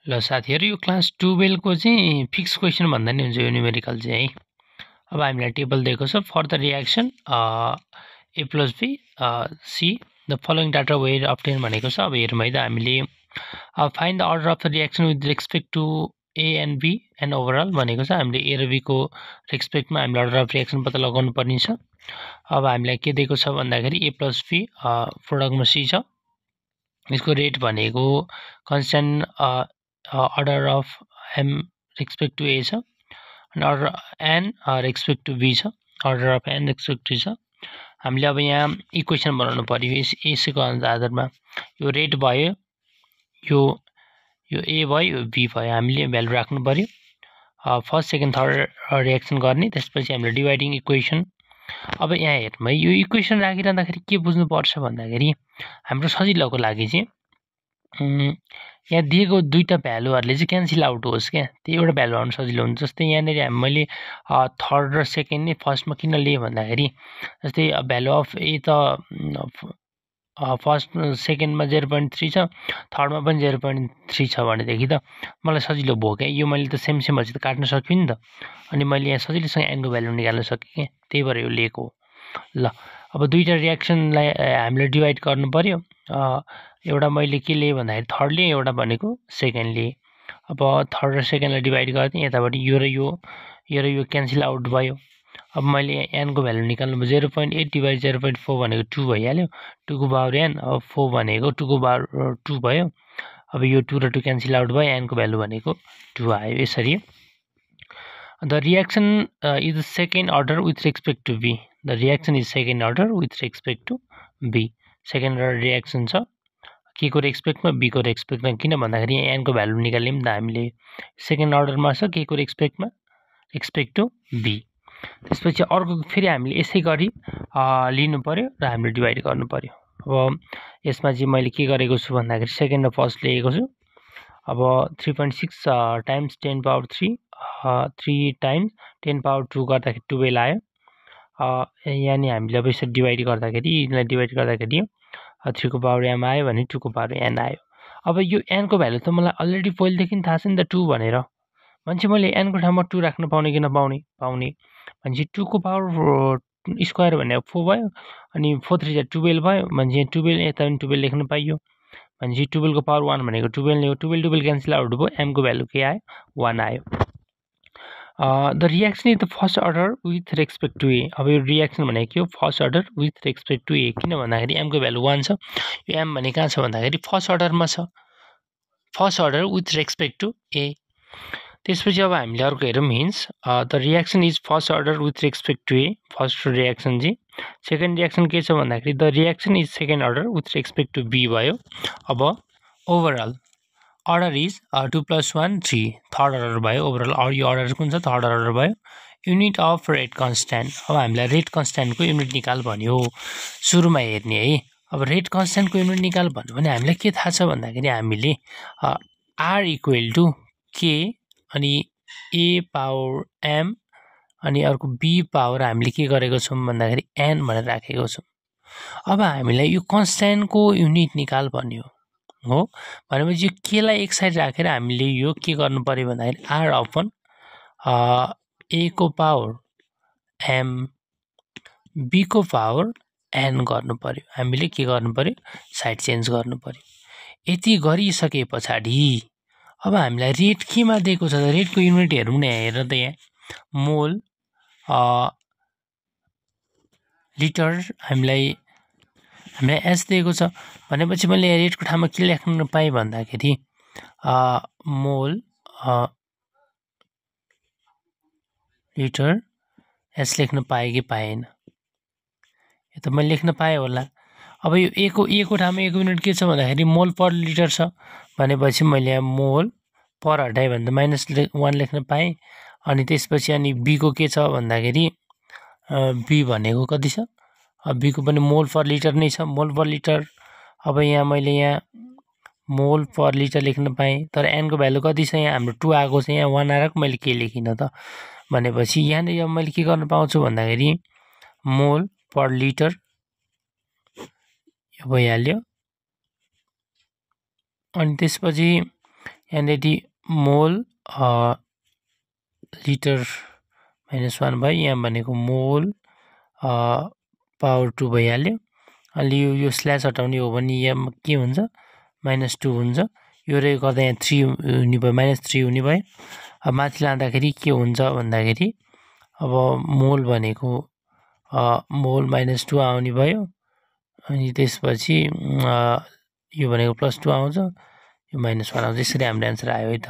ल साथीहरु यो क्लास 12 को चाहिँ फिक्स क्वेशन भन्दा नि हुन्छ यो न्यूमेरिकल चाहिँ है। अब हामीलाई टेबल दिएको छ for the reaction a plus b c the following data were obtained भनेको छ। अब हेरौँ है त हामीले find the order of the reaction with respect to A and B and overall भनेको छ। हामीले ए र बी को रेस्पेक्टमा हामीले अर्डर अफ रिएक्सन पत्ता लगाउनु पर्ने छ। अब हामीलाई के दिएको छ भन्दाखेरि a plus b प्रोडक्टमा c छ। यसको रेट भनेको constant order of m respect to a छ अनि order n respect to b छ। Order of n respect to छ। हामीले अब यहाँ इक्वेसन बनाउनु पर्यो यसको आधारमा। यो रेट भयो, यो a भयो, यो b भयो। हामीले भ्यालु राख्नु पर्यो। फर्स्ट सेकेन्ड थर्ड रिएक्सन गर्ने, त्यसपछि हामीले डिभाइडिङ इक्वेसन। अब यहाँ हेरौँ है, यो इक्वेसन राखिरहँदाखेरि के बुझ्नुपर्छ भन्दाखेरि हाम्रो सजिलोको लागि चाहिँ यहाँ दिएको दुईटा भ्यालुहरुले चाहिँ क्यान्सल आउट होस् क्या, त्यो एउटा भ्यालु आउनु सजिलो हुन्छ। जस्तै यहाँनिर मैले थर्ड र सेकेन्ड नै फर्स्टमा किन लिएँ भन्दाखेरि जस्तै भ्यालु अफ ए त फर्स्ट सेकेन्डमा 0.3 छ, थर्डमा पनि 0.3 छ भनेदेखि त मलाई सजिलो भयो क्या। यो मैले त सेम भएपछि त काट्न सक्छु नि त। अनि मैले यहाँ सजिलोसँग एनको भ्यालु निकाल्न सकेँ क्या, त्यही भएर यो लिएको हो। ल अब दुईटा रिएक्सनलाई हामीले डिभाइड गर्नु पर्यो। एउटा मैले के लिएँ भन्दाखेरि थर्ड लिएँ, एउटा भनेको सेकेन्ड लिएँ। अब थर्ड र सेकेन्डलाई डिभाइड गरिदिएँ, यताबाट यो र यो क्यान्सल आउट भयो। अब मैले एनको भ्यालु निकाल्नु भयो, 0.8 डिभाइड 0.4 भनेको 2 भइहाल्यो। 2 को पावर n, अब 4 भनेको 2 को पावर 2 भयो। अब यो 2 र 2 क्यान्सल आउट भयो, एनको भ्यालु भनेको 2 आयो। यसरी the reaction is the second order with respect to B. The reaction is second order with respect to B. Second order reaction छ के को रेस्पेक्टमा, बी को रेस्पेक्टमा। किन भन्दाखेरि यहाँ एनको भ्यालु निकाल्यौँ नि त हामीले, सेकेन्ड अर्डरमा छ के को रेस्पेक्टमा, रेस्पेक्ट टु बी। त्यसपछि अर्को फेरि हामीले यसै गरी लिनु पर्यो र हामीले डिभाइड गर्नु पर्यो। अब यसमा चाहिँ मैले के गरेको छु भन्दाखेरि सेकेन्ड र फर्स्ट लिएको छु। अब 3.6 टाइम्स 10 पावर 3 3 टाइम्स 10 पावर 2 गर्दाखेरि 12 आयो। यहाँ नि हामीले अब यसरी डिभाइड गर्दाखेरि, यिनलाई डिभाइड गर्दाखेरि 3 को पावर m आयो भने 2 को पावर n आयो। अब यो n को भ्यालु त मलाई अलरेडी पहिलेदेखि थाहा छ नि त 2 भनेर। भनेपछि मैले n को ठाउँमा 2 राख्न पाउने कि नपाउने? पाउने। भनेपछि 2 को पावर स्क्वायर भनेको 4 भयो, अनि 4 3 जा 12 भयो। भनेपछि 12 यता पनि 12 लेख्न पाइयो। भनेपछि 12 को पावर 1 भनेको 12 हो। 12 क्यान्सल आउट भयो, m को भ्यालु के आयो? 1 आयो। The reaction is the first order with respect to a. अब यो रिएक्सन भनेको के हो? First order with respect to a. किन भन्दाखेरि m को भ्यालु 1 छ। यो m भने कहाँ छ भन्दाखेरि फर्स्ट अर्डरमा छ, first order with respect to a. त्यसपछि अब हामीले अर्को हेरौँ hence. The reaction is first order with respect to a, first reaction चाहिँ। सेकेन्ड रिएक्सन के छ भन्दाखेरि the reaction is second order with respect to b भयो। अब overall order is 2 + 1 3, third order भयो। ओभरअल यो अर्डर कुन छ? थर्ड अर्डर भयो। Unit of rate constant. अब हामीलाई रेट कन्स्ट्यान्टको युनिट निकाल भन्यो सुरुमा हेर्ने है। अब रेट कन्स्ट्यान्टको युनिट निकाल भन्यो भने हामीलाई के थाहा छ भन्दाखेरि हामीले आर इक्वल टु के अनि ए पावर एम अनि अर्को बी पावर हामीले के गरेको छौँ भन्दाखेरि एन भनेर राखेको छौँ। अब हामीलाई यो कन्स्ट्यान्टको युनिट निकाल भन्यो हो। भनेपछि यो केलाई एक साइड राखेर हामीले यो के गर्नु पर्यो भन्दाखेरि आर अपन ए को पावर एम बी को पावर एन गर्नु पर्यो। हामीले के गर्नु पर्यो? साइड चेन्ज गर्नु पर्यो। यति गरिसके पछाडि अब हामीलाई रेट केमा दिएको छ? रेटको युनिट हेरौँ न। हेर त यहाँ मोल लिटर हामीलाई एस दिएको छ। भनेपछि मैले रेटको ठाउँमा के लेख्न पाएँ भन्दाखेरि मोल लिटर एस लेख्न पाएँ कि पाएन? यो त मैले लेख्न पाएँ होला। अब यो ए को ठाउँमा एक युनिट के छ भन्दाखेरि मोल पर लिटर छ। भनेपछि मैले यहाँ मोल पर हटाएँ भने त -1 लेख्न पाएँ। अनि त्यसपछि अनि बी को के छ भन्दाखेरि बी भनेको कति छ? बी को पनि मोल पर लिटर नै छ, मोल पर लिटर। अब यहाँ मैले यहाँ मोल पर लिटर लेख्न पाएँ, तर एन को भ्यालु कति छ? यहाँ हाम्रो 2 आएको छ, यहाँ 1 आएर मैले के लेखिनँ त? भनेपछि यहाँनिर मैले के गर्न पाउँछु भन्दाखेरि मोल पर लिटर यो भइहाल्यो। अनि त्यसपछि यहाँनिर मोल लिटर -1 भयो। यहाँ भनेको मोल पावर 2 भइहाल्यो। अलि यो स्ल्यास हटाउने हो भने यहाँ के हुन्छ -2 हुन्छ। यो रे गर्दा यहाँ 3 हुने भयो, -3 हुने भयो। अब माथि लाँदाखेरि के हुन्छ भन्दाखेरि अब मोल भनेको मोल -2 आउने भयो। अनि त्यसपछि यो भनेको +2 आउँछ, यो -1 आउँछ। यसरी हाम्रो एन्सर आयो है त।